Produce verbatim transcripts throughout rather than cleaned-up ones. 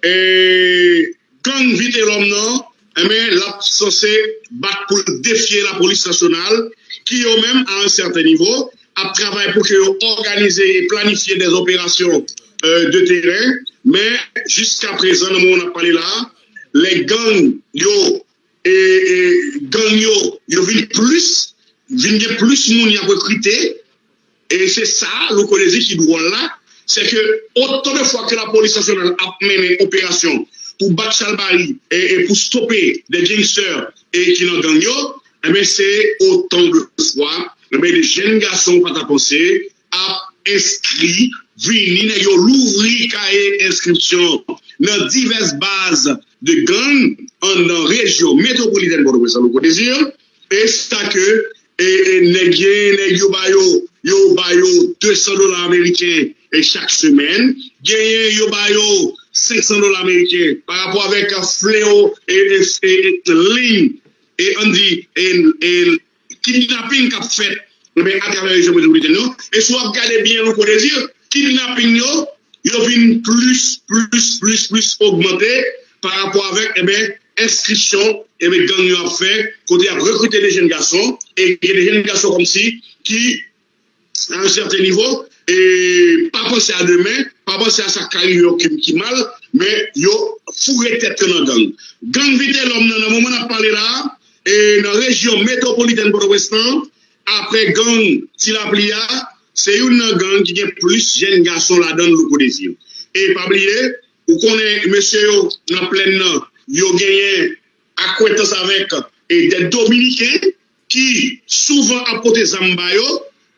e, gang Vitelòm nan, enben, l ap sanse bat pou l defye lapolis nasyonal, ki yo menm, a yon sèten nivo, ap travay pou ke yo òganize e planifye dè operasyon, e, de teren. Men, jiska prezan, nan moman n ap pale la, lè gang yo, e, e, gang yo, yo vin plis, vin gen plis moun y ap rekrite, e se sa, Louko Désir, ki dwòl la, se ke otan de fwa ke lapolis nasyonal ap mennen operasyon pou bat chalbari e, e pou stope de gangstè e ki nan gang yo, enben, se otan de fwa, enben, de jèn gason pa ta panse ap enskri, vini, nèg yo louvri kaye enskripsyon nan divès baz de gang anndan rejyon metwopolitèn Pòtoprens lan, Louko Désir. E sa ke, e, e, nèg, gen nèg yo ba yo, yo ba yo de san dola ameriken, e, chak semèn. Genyen yo ba yo senk san dola ameriken pa rapò avèk, e, fleo, e, e, e, e, liy, e, ann di, e, e, kidnaping k ap fèt, enben, atravè rejyon metwopolitèn nan. E si w ap gade byen, Louko Désir, kidnaping yo, yo vin plis, plis, plis, plis ogmante pa rapò avèk, enben, enskripsyon, enben, gang yo ap fè, kote y ap rekrite de jèn gason, e gen de jèn gason kòmsi ki, a yon sèten nivo, e pa panse a demen, pa panse a sa k ka rive yo ki, ki mal, men yo foure tèt yo nan gang. Gang Vitelòm nan, nan moman n ap pale la, e nan rejyon metwopolitèn Pòtoprens lan, apre gang Ti Lapli a, se youn nan gang ki gen plis jèn gason ladan l, Louko Désir. E pa bliye, ou konnen mesye yo nan plèn nan, yo genyen akwentans avèk, e, de Dominiken ki souvan ap pote zam ba yo,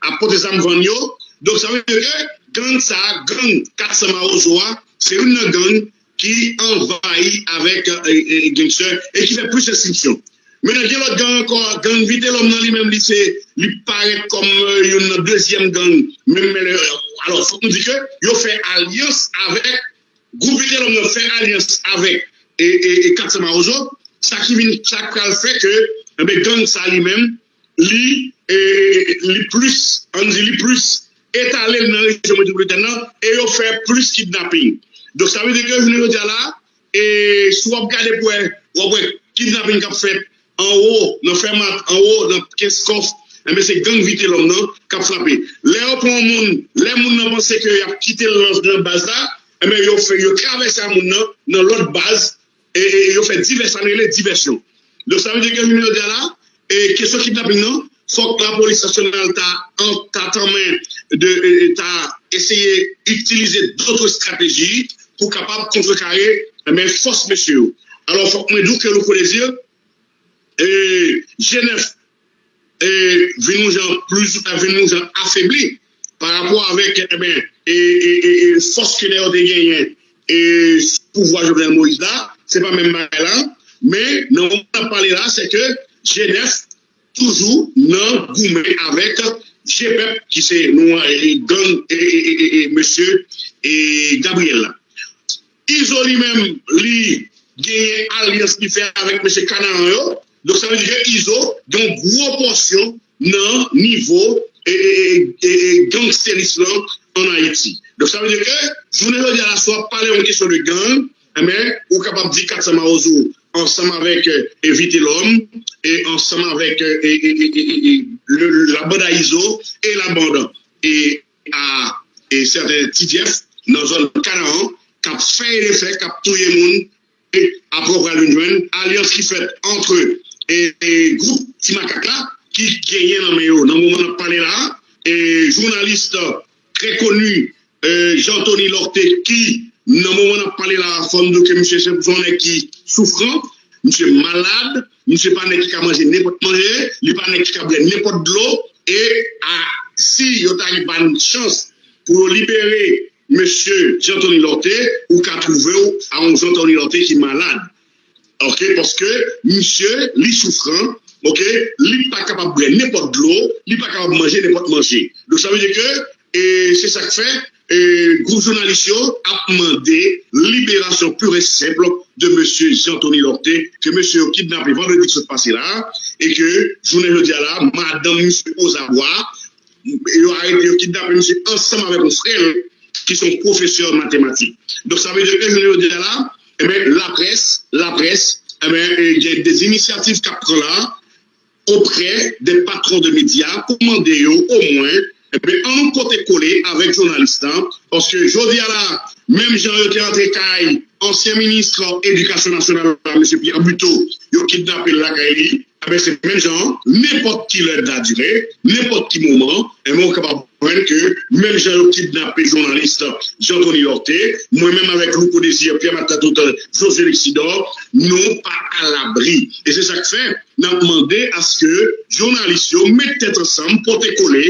ap pote zam vann yo. Donk, sa vle di ke gang sa, gang kat san Mawozo a, se youn nan gang ki anvayi avèk, e, e, gangstè e ki fè plis enskripsyon. Men gen lòt gang ankò, gang Vitelòm nan li menm, li se, li parèt kòm, e, youn nan dezyèm gang, menm lè, alò, fòk nou di ke yo fè alyans avèk, gwoup Vitelòm nan fè alyans avèk, e, e, e kat san Mawozo, sa ki vin, sa k pral fè ke, enben, gang sa li menm, li, e, li plis, ann di, li plis etale l nan rejyon metwopolitèn nan, e yo fè plis kidnaping. Donk, sa vle di ke jounen jodi a la, e si w ap gade pou wè, w ap wè kidnaping k ap fèt anwo, nan Fèmat, anwo, nan Kenskòf, enben, se gang Vitelòm nan k ap frape. Lè yo pran yon moun, lè moun nan panse ke y ap kite l nan, nan baz la, enben, yo fè, yo travèse a moun nan, nan lòt baz, e, e, e yo fè divès, sa n rele divèsyon. Donk, sa vle di ke jounen jodi a la, e kesyon kidnaping nan, fòk lapolis nasyonal ta, an, ta tanmen de, e, e ta eseye itilize dòt estrateji pou kapab kontrekare, enben, fòs mesye yo. Alò, fòk mwen di w ke Louko Désir, e, G nèf, e, vin yon jan plis, vin yon jan afebli pa rapò avèk, enben, e, e, e, e fòs ke nèg yo te genyen, e, sou pouvwa Jovenel Moïse la, se pa menm bagay la. Men, nan moman n ap pale la, se ke G nèf toujou nan goumen avèk G pèp, ki se nou, e, gang, e, e, e, e, e mesye, e, Gabriel la. Izo li menm, li genyen alyans li fè avèk mesye Kanaran yo. Donk, sa vle di ke Izo gen yon gwo pòsyon nan nivo, e, e, e, e, e gangsteris lan ann Ayiti. Donk, sa vle di ke, jounen jodi a la, si w ap pale yon kesyon de gang, enben, ou kapab di kat san Mawozo ansanm avèk, e, Vitelòm, e ansanm avèk, e, e, e, e, e, e, le, la banda Izo e la banda, e, a, e sèten Ti Jeff nan zòn Kanaran k ap fè e defè, k ap touye moun, e apre w pral vin jwenn alyans ki fèt antre, e, e gwoup Ti Makak la, ki genyen nan men yo nan moman n ap pale la, e jounalis trè koni, e, Jean Thony Lorthé, ki nan moman n ap pale la, fò n di w ke misye se yon nèg ki soufran, misye malad, misye pa nèg ki ka manje nenpòt manje, li pa nèg ki ka bwè nenpòt dlo, e a, si yo ta gen pa n chans pou yo libere mesye Jean Thony Lorthé, ou ka twouve w a yon Jean Thony Lorthé ki malad. Oke, paske misye, li soufran, oke, li pa kapab bwè nenpòt dlo, li pa kapab manje nenpòt manje. Donk, sa vle di ke, e se sa k fè, e gwoup jounalis yo ap mande liberasyon pur et simple de mesye Jean Thony Lorthé, ke mesye yo kidnape vandredi ki sot pase la, e ke jounen jodi a la, madanm misye ozabwa, yo arete, yo kidnape misye ansanm avèk yon frè l, ki se yon pwofesè matematik. Donk, sa vle di ke jounen jodi a la, e ben, laprès, laprès, e ben, e, gen de inisyativ k ap pran la, oprè de patwon de medya pou mande yo omwen, e ben, an nou pote kole avèk jounalis la, paske jodi a la, menm jan yo te antre kay ansyen minis edikasyon nasyonal la, mesye Pierre Buteau, yo kidnape l lakay li, e ben, se menm jan, nenpòt ki lè de la dire, nenpòt ki moman, e ben, ou kapab jwenn ke menm jan yo kidnape jounalis Jean Tony Lorté, mwen menm avèk Louko Désir, Pierre Marc Latortue, Josué Lexidor, nou pa alabri. E se sa k fè, n ap mande aske jounalis yo met tèt ansanm, pote kole,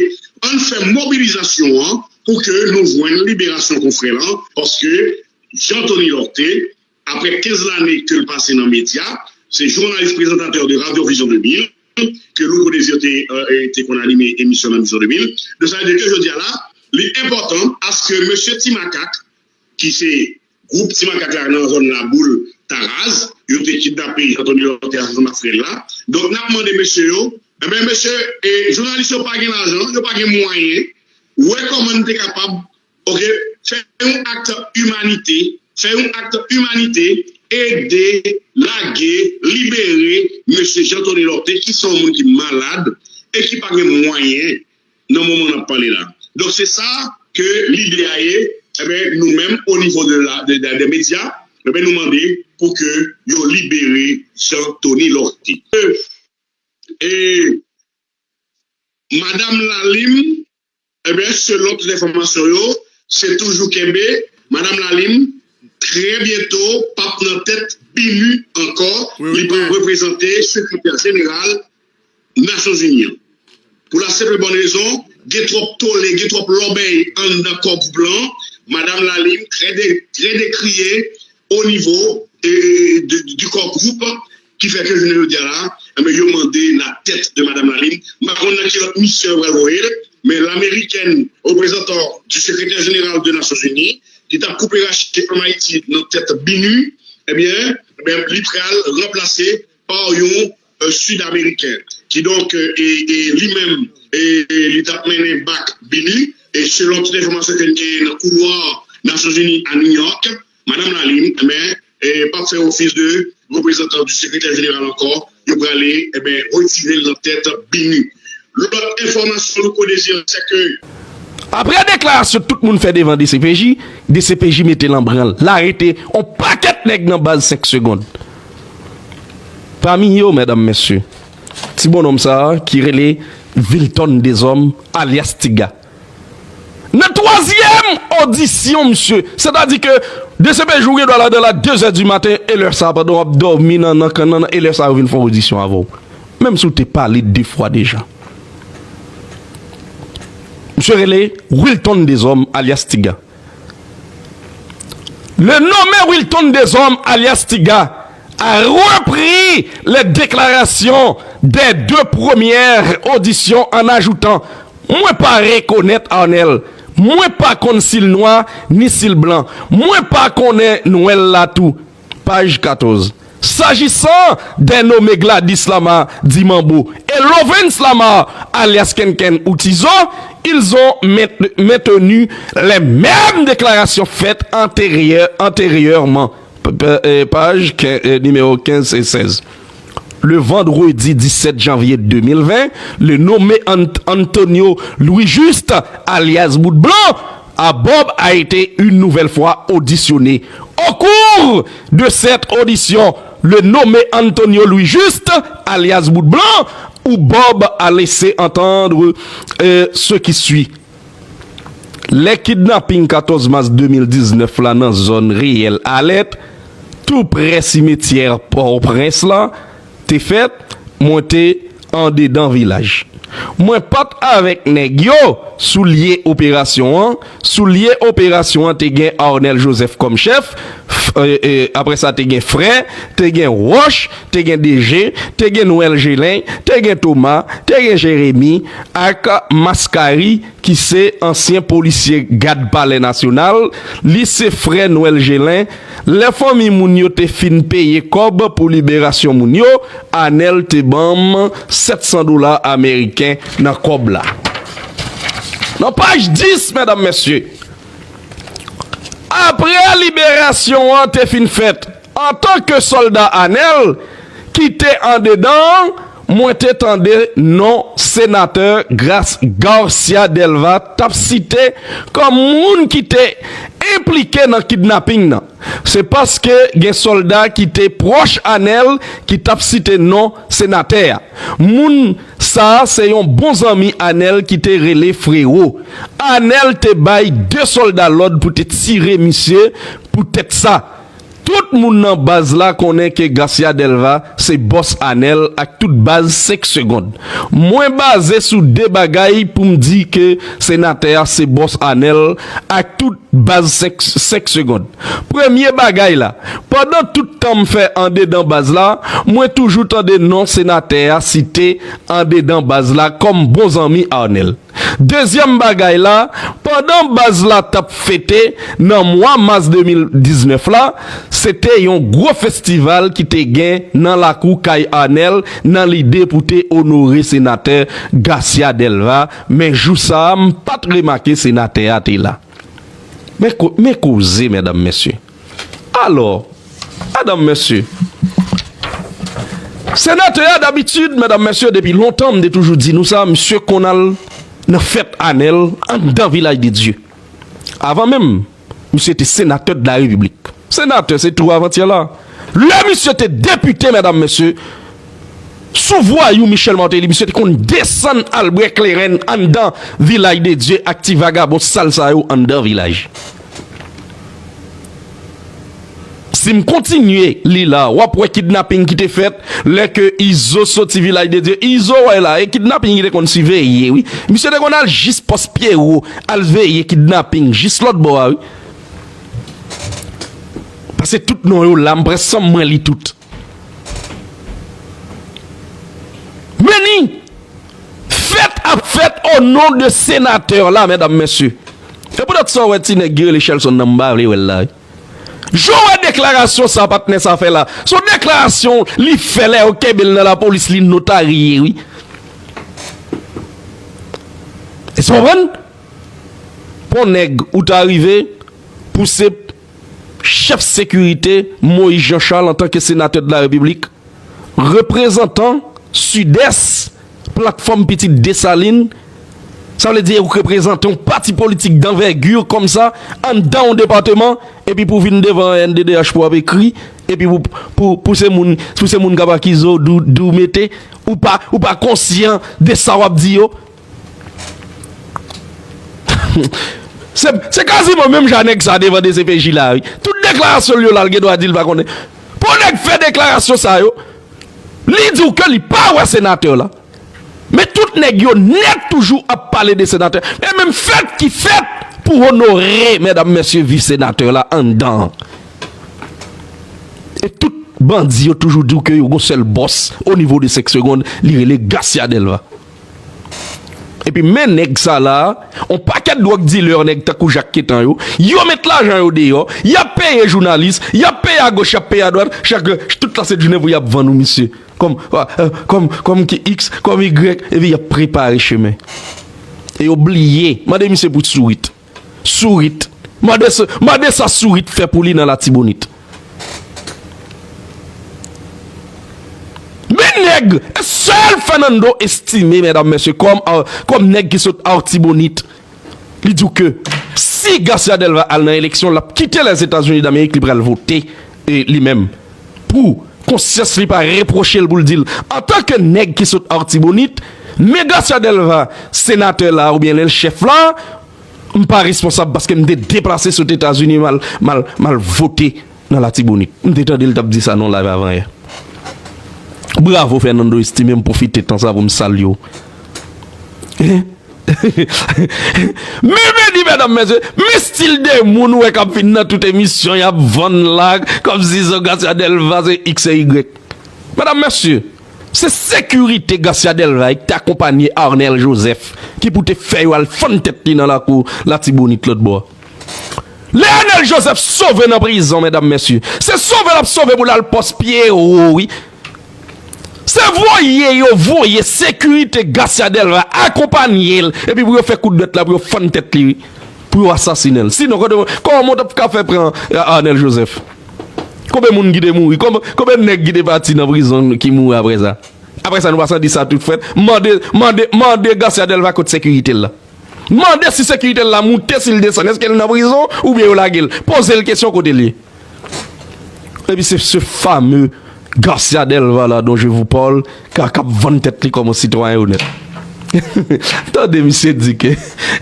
ann fè mobilizasyon an pou ke nou jwenn liberasyon konfrè lan, paske Jean Tony Lorté, apre kenz lane ke l pase nan medya, se jounalis prezantatè de Radio Vision de mil, ke Louko Désir te, euh, te konn anime emisyon nan Vision de mil. Donk, sa vle di ke jodi a la, li enpòtan aske mesye Ti Makak, ki se gwoup Ti Makak la nan zòn Laboul, Taraz, yo te kidnape Jean Tony Lorté ansanm ak frè l la. Donk, n ap mande mesye yo, e ben, mesye, e, jounalis yo pa gen lajan, yo pa gen mwayen. Wè kòman n te kapab, oke, fè yon ak imanite, fè yon ak imanite, ede, lage, libere mesye Jean Tony Lorté, ki se yon moun ki malad e ki pa gen mwayen nan moman n ap pale la. Donk, se sa ke lide a ye, e ben, nou menm, o nivo de la, de, de, de medya, e ben, nou mande pou ke yo libere Jean Tony Lorté. E, e Madanm Lalim, e ben, selon tout enfòmasyon yo, se toujou kenbe, Madanm Lalim, trè byento, p ap nan tèt BINUH ankò, wi, wi, li pral reprezante sekretè jeneral Nasyonzini an. Pou la senp e bòn rezon, gen twòp tole, gen twòp lòbèy anndan kò gwoup lan. Madanm Lalim trè de, trè dekriye o nivo, e, e, de, du kò gwoup, ki fè ke jounen jodi a la, enben, yo mande la tèt de Madanm Lalim. M pa konn nan ki lòt misyon yo pral voye l, men lamerikèn, reprezantan du sekretè jeneral de Nasyonzini, ki t ap koupe rache ann Ayiti nan tèt BINUH, ebyen, ebyen, li pral ranplase pa yon, euh, Sid Ameriken. Kidonk, euh, e, e li menm, e, e li t ap mennen bak BINUH, e selon tout enfòmasyon ke n genyen nan koulwa Nasyonzini a New York, Madanm Lalim, men, e, p ap fè ofis de reprezantan du sekretè jeneral ankò, yo prale, e ben, retire l nan tèt BINUH. Lòt enfòmasyon nou ko dezire, se ke apre deklarasyon tout moun fè devan DCPJ, DCPJ mete l an branl. L arete on pakèt nèg nan baz senk segonn. Pami yo, medam, mesye, ti bonnonm sa a ki rele Wilton Deshommes, alyas Tiga. Nan twazyèm odisyon, misye, sètadi ke DCPJ ou gen dwa ladan l a de zè di maten, e lè sa a, pandan w ap dòmi nan, nan kann nan, e lè sa a, yo vin fè odisyon avè w. Menm si w te pale de fwa deja. Misye rele Wilton Deshommes, alyas Tiga. Le nommé Wilton Deshommes, alias Tiga, a repris les déclarations des deux premières auditions en ajoutant : mwen pa rekonèt Arnel, mwen pa konn si l nwa ni si l blan, mwen pa konnen nwèl la tou. Paj katòz. S'agissant des nommés Gladys Lamar dit Mambo et Lovens Lamar, alias Kenken ou Tizo, ils ont maint-, maintenu les mêmes déclarations faites antérieure-, antérieurement. P-, p-, euh, page quin-, euh, numéro quinze et seize. Le vendredi dix-sept janvier deux mille vingt, le nommé Ant-, Antonio Louis-Juste, alias Bout Blanc, à Bob a été une nouvelle fois auditionné. Au cours de cette audition, le nommé Antonio Louis-Juste, alias Bout Blanc, ou Bob, a laissé entendre, euh, ce qui suit. Lè kidnaping katòz mas de mil diznèf la nan zòn Riyèl Alèt, tou prè simetyè Pòtoprens la, te fèt, mwen te andedan vilaj. Mwen pa t avèk nèg yo sou lye operasyon an. Sou lye operasyon an, te gen Arnel Joseph kòm chèf, f-, e, e, apre sa, te gen Frè, te gen Wòch, te gen D J, te gen Nwèl Jelin, te gen Toma, te gen Jeremi, ak Maskari, ki se ansyen polisye gad Palè Nasyonal, li se frè Nwèl Jelin. Lè fanmi moun yo te fin peye kòb pou liberasyon moun yo, Anèl te ban m sèt san dola ameriken nan kòb la. Nan paj dis, medam, mesye, Apre liberasyon an te fin fèt, antanke sòlda Anèl ki te andedan an, mwen te tande non senatè Gras Garcia Delva t ap site kòm moun ki te enplike nan kidnaping nan. Se paske gen sòlda ki te pwòch Anèl ki t ap site non senatè a. Moun sa a se yon bon zanmi Anèl ki te rele Frewo. Anèl te bay de sòlda lòd pou te tire misye poutèt sa. Tout moun nan baz la konnen ke Garcia Delva se bòs Anèl ak tout baz senk segonn. Mwen baze sou de bagay pou m di ke senatè a se bòs Anèl ak tout baz senk, senk segonn. Premye bagay la, pandan tout tan m fè andedan baz la, mwen toujou tande non senatè a site andedan baz la kòm bon zanmi Anèl. Dezyèm bagay la, pandan baz la t ap fete nan mwa mas de mil diznèf la, se te yon gwo festival ki te gen nan lakou kay Anèl nan lide pou te onore senatè Garcia Delva, men jou sa a, m pa t remake senatè a te la. Men ko-, men koze, medam, mesye. Alò, medam, mesye, senatè a, dabitid, medam, mesye, depi lontan, m te toujou di nou sa, misye konn al nan fèt Anèl anndan Vilaj de Dye. Avan menm, misye te senatè de la Repiblik. Senatè, se tou avantyè la. Lè misye te depite, medam, mesye, sou vwayou Michel Martelly, misye te konn desann al bwè kleren anndan Vilaj de Dye ak ti vagabon sal sa yo anndan vilaj. Si m kontinye li la, w ap wè kidnaping ki te fèt lè ke Izo soti Vilaj de Dye. Izo wè la, e kidnaping ki te konn siveye, wi. Misye te konn al jis pòs Pyero, al veye kidnaping, jis lòt bò a, wi. Paske tout non yo la, m pran san m mwen li tout. Men ni, fèt ap fèt o non de senatè la, medam, mesye. E poutèt sa, w wè ti nèg ki rele Shelson nan, m pa vle wè l la, wi. Jan w wè deklarasyon sa, patnè sa fè la, se yon deklarasyon li fè lè yo kenbe l nan lapolis, li notarye, wi. Èske w konprann? Pon nèg, ou ta rive pouse chèf sekirite Moïse Jean Charles antanke senatè de la Repiblik, reprezantan Sidès, platfòm Pitit Desalin, sa vle di ou reprezante yon pati politik danvègi kòmsa anndan yon depatman, epi pou vin devan N D D H pou ap ekri, epi pou, pou, pou se moun, pou se moun k ap akize w, di w, di w mete, ou pa, ou pa konsyan de sa w ap di yo. Se, se kaziman menm jan nèg sa devan D C P J la, wi. Tout deklarasyon l yo la, l gen dwa di l pa konnen. Pou nèg fè deklarasyon sa yo, li di w ke li pa wè senatè la. Men tout nèg yo nèt toujou ap pale de senatè. E menm fèt ki fèt pou onore, medam, mesye, vi senatè la anndan. E tout bandi yo toujou di w ke yo gon sèl bòs o nivo de senk segonn, li rele Garcia Delva. Epi men nèg sa la, on pakèt dwòg dilè nèg tankou Jak Ketan yo, yo met lajan yo deyò, y ap peye jounalis, y ap peye agoch, y ap peye adwat, chak, tout la sent jounen pou y ap vann ou misye. Kòm, ah, eh, kòm, kòm ki X, kòm Y, epi y ap prepare chemen. E yo bliye, mande misye pou sourit. Sourit. Mande sa, mande sa Sourit fè pou li nan Latibonit. Men nèg, sèl Fernando Estimé, medam, mesye, kòm, ah, kòm nèg ki sot Artibonit, li di w ke si Garcia Delva al nan eleksyon, l ap kite Lèzetazini Damerik, li pral vote, e, li menm. Pou konsyans li pa repwoche l, pou l di l, antanke nèg ki sot Artibonit, men Garcia Delva, senatè la, oubyen lè l chèf la, m pa responsab paske m te deplase sot Etazini, m al, m al, m al vote nan Latibonit. M te tande l t ap di sa nan live avan yè. Bravo Fernando Estimé, m pwofite tan sa pou m salye w. Hein? Men, men di, medam, mesye, men stil de moun ou wè k ap vin nan tout emisyon, y ap vann la, kòmsi se Garcia Delva, se X e Y. Medam, mesye, se sekirite Garcia Delva ki te akonpanye Arnel Joseph, ki pou te fè yo al fann tèt li nan lakou Latibonit lòt bò. Lè Arnel Joseph sove nan prizon, medam, mesye, se sove l ap sove pou l al pòs Pyero, wi. Se voye yo voye sekirite Garcia Delva akonpanye l, epi pou yo fè kout dwèt la, pou yo fann tèt li, wi. pou yo asasinen l. Sinon, kote, kòman w t ap ka fè pran, eh, Arnel Joseph? Konbyen moun ki te mouri? Konbyen, konbyen nèg ki te pati nan prizon ki mouri apre sa? Apre sa, nou pa santi sa tout fèt. Mande, mande, mande Garcia Delva kot sekirite l la. Mande si sekirite l la moute, si l desann. Èske l nan prizon oubyen yo lage l? Poze l kesyon kote l ye. Epi se ce fameux Garcia Delva là dont je vous parle, k ap vann tèt li kòm yon sitwayen onèt. Tande misye di ke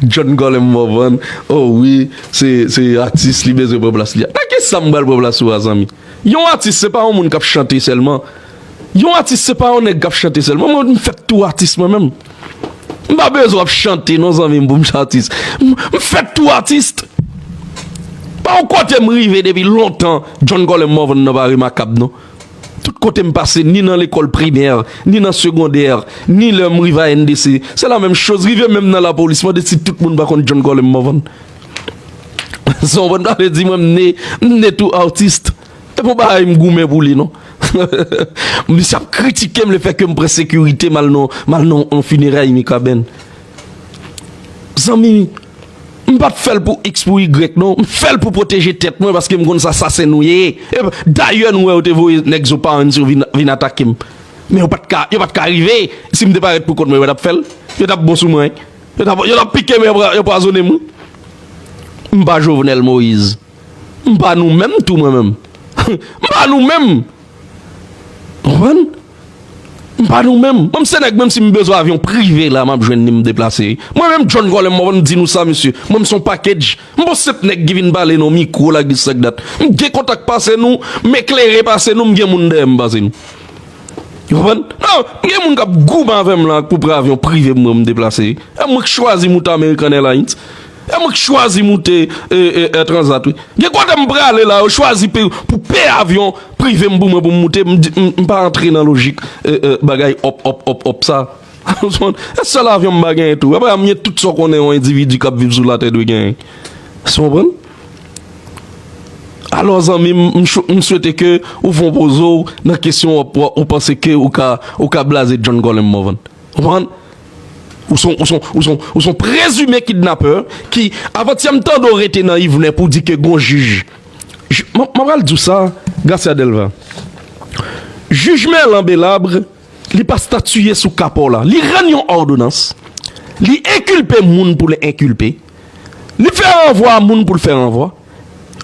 John Colem Morvan, oh wi, se, se atis, li bezwen pran plas li. Nan kisa m pral pran plas ou a, zanmi? Yon atis, se pa yon moun k ap chante sèlman. Yon atis, se pa yon nèg k ap chante sèlman. Mwen, m fèt tou atis, mwen menm. M pa bezwen ap chante, non, zanmi m, pou m se atis. M, m fèt tou atis. Pa yon kote m rive depi lontan, John Colem Morvan nan pa remakab, non. Tout kote m pase, ni nan lekòl primè, ni nan segondè, ni lè m rive a N D C, se la menm choz. Rive menm nan lapolis, mande si tout moun pa konn John Colem Morvan. Sa w konprann? Sa vle di mwen, m ne, m ne tou atis. E pou bagay m goumen pou li, non. Misye ap kritike m lefètke m pran sekirite m al nan, m al nan yon fineray Mikaben. Zanmi, m pa t fè l pou X, pou Y, non. M fè l pou pwoteje tèt mwen, paske m konn se asasen nou ye. E dayè, nou wè yo te voye nèg Zo Parents yo vin, vin atake m. Men yo pa t ka, yo pa t ka rive. Si m te parèt pou kont mwen, yo pa t ap fè l. Yo t ap bon sou mwen. Yo t ap, yo t ap pike m, yo anpwa-, yo anpwazonnen m, wi. M pa Jovenel Moïse. M pa nou menm tou, mwen menm. M pa nou menm. Ou konprann? M pa nou menm. Mwen, m se nèg, menm si m bezwen avyon prive la, m ap jwenn li, m deplase. Mwen menm, John Colem Morvan, m di nou sa, mesye. Mwen, m se yon package. M pa senp nèg ki vin pale nan mikwo la, dis sa k dat. M gen kontak pase nou, m eklere pase nou, m gen moun dèyè m pase nou. Ou konprann? Non, gen moun k ap goumen avè m la pou pran avyon prive m, mwen, m deplase. E mwen k chwazi moute American Airlines. E mwen k chwazi moute, e, e, Air Transat, wi. Gen kote m prale la, yo chwazi pe, pou peye avyon prive m pou mwen, pou m moute, m di, m, m pa antre nan lojik, e, e, bagay hop, hop, hop, hop sa. E sèl avyon m pa genyen tou. Apre, m gen tout sa w konnen yon endividi k ap viv sou latè dwe genyen. Sa w konprann? Alò, zanmi m, m chw-, m swete ke ou fè yon poze w nan kesyon w ap pran, ou panse ke ou ka, ou ka blaze John Colem Morvan. Ou konprann? Ou se yon, ou se yon, ou se yon, ou se yon prezime kidnapè ki, avantyè m tande w rete nan Yvenet pou di ke gon jij. Jij, mwen, mwen pral di w sa, Garcia Delva. Jij Merlan Belabre, li pa statiye sou ka pa w la. Li rann yon òdonans. Li enkilpe moun pou l enkilpe. Li fè ranvwa a moun pou l fè ranvwa.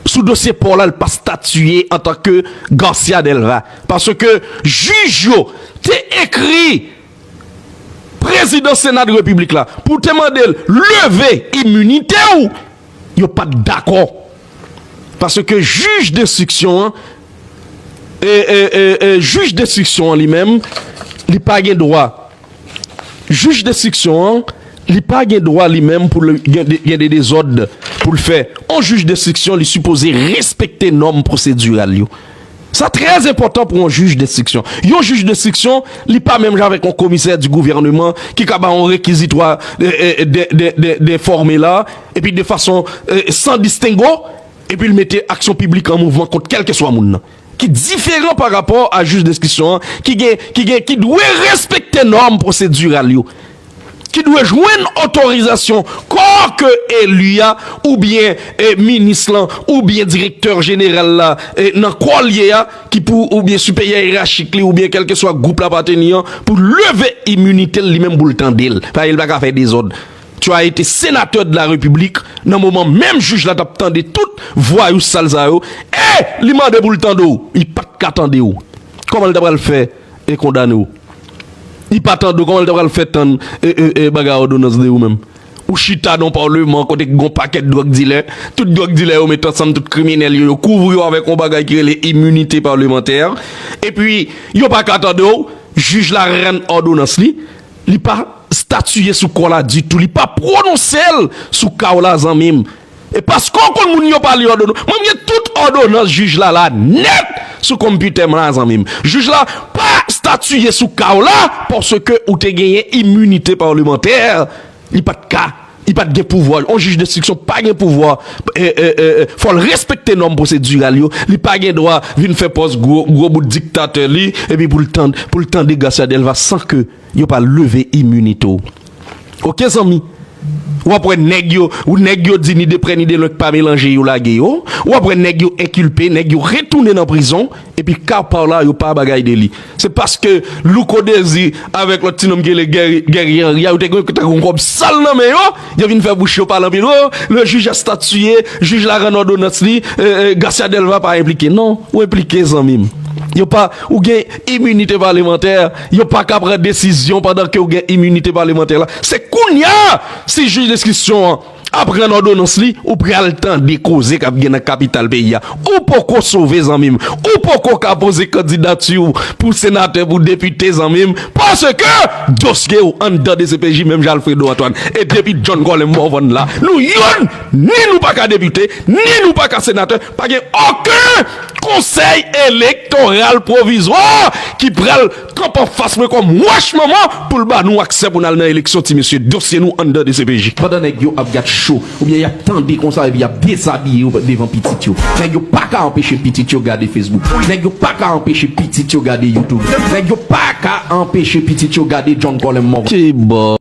Sou dosye pa w la, li pa statiye antanke Garcia Delva. Paske jij yo te ekri prezidan Sena de Repiblik la pou te mande l leve iminite w, yo pa t dakò. Paske jij denstriksyon an, e, e, e, e, jij denstriksyon an li menm, li pa gen dwa. Jij denstriksyon an, li pa gen dwa li menm pou l gen de, gen de dezòd pou l fè. On jij denstriksyon, li sipoze respekte nòm pwosediral yo. Sa trè enpòtan pou yon jij denstriksyon. Yon jij denstriksyon, li pa menm jan avèk yon komisè di gouvèneman ki ka ba yon rekizitwa, e, e, de, de, de, de fòme la, epi de fason, e, san distengo, epi l mete aksyon piblik an mouvman kont kèlkeswa moun nan. Ki diferan pa rapò a jij denstriksyon an, ki gen, ki gen, ki dwe respekte nòm pwosediral yo, ki dwe jwenn otorizasyon kò ke eli a, oubyen, e, minis lan, oubyen direktè jeneral la, e, nan kò l ye a, ki pou, oubyen siperyè yerachik li, oubyen kèlkeswa gwoup l apateni an, pou leve iminite l li menm pou l tande l. Paske l pa ka fè dezòd. Tu as été sénateur de la République nan moman menm jij la t ap tande tout vwayou sal sa yo, e li mande pou l tande w, li pa t ka tande w. Kòman l ta pral fè e kondane w? Li pa tande w, kòman l ta pral fè tann e, e, e, bagay òdonans de ou menm? Ou chita nan yon palman kote ki gon pakèt dwòg dilè, tout dwòg dilè yo met ansanm, tout kriminèl yo, yo kouvri yo avèk yon bagay ki rele iminite palemantè, epi yo pa ka tande w, jij la rann òdonans li, li pa statiye sou kò la ditou, li pa pwononse l sou ka w la, zanmi m. E paske w konn moun yo pa li òdonans, mwen m gen tout òdonans jij la la nèt sou konpitè m la, zanmi m. Jij la pa statiye sou ka w la paske ou te genyen iminite palemantè. Li pa t ka, li pa t gen pouvwa. Yon jij denstriksyon pa gen pouvwa. E, e, e, e, fò l respekte nòm pwosediral yo. Li pa gen dwa vin fè pòz gwo, gwo bout diktatè li, epi pou l tande, pou l tande Garcia Delva san ke yo pa leve iminite w. Oke, zanmi? W ap wè nèg yo, ou nèg yo di ni de prè ni de lwen k pa melanje, yo lage yo. W ap wè nèg yo enkilpe, nèg yo retounen nan prizon, epi ka pa w la yo pa bagay de li. Se paske Louko Dezi avèk lòt ti nonm ki rele Guerrier Henry a, yo te gen yon kòb sal nan men yo, yo vin fè bouch yo pale anpil. Oh, le juge a statué, jij la rann òdonans li, Garcia Delva pa enplike. Non, ou enplike, zanmi m. Yo pa, ou gen iminite palemantè, yo pa ka pran desizyon pandan ke ou gen iminite palemantè la. Se kounye a, si jij lenstriksyon an ap rann òdonans li, ou pral tande koze k ap gen nan kapital peyi a. Ou poko sove, zanmi m. Ou poko ka poze kandidati w pou senatè, pou depite, zanmi m, paske dosye w anndan D C P J, menm jan Alfredo Antoine. E depi John Colin Morvan la, nou youn, ni nou pa ka depite, ni nou pa ka senatè, pa gen okenn konsèy elektoral pwovizwa ki pral kanpe anfas mwen kòm wach manman pou l ba nou aksè pou n al nan eleksyon, ti mesye. Dosye nou anndan D C P J. Pandan nèg yo ap gad cho, oubyen y ap tande konsa epi y ap dezabiye yo devan pitit yo. Nèg yo pa ka anpeche pitit yo gade Facebook. Nèg yo pa ka anpeche pitit yo gade YouTube. Nèg yo pa ka anpeche pitit yo gade John Colin Morvan. Ki bò?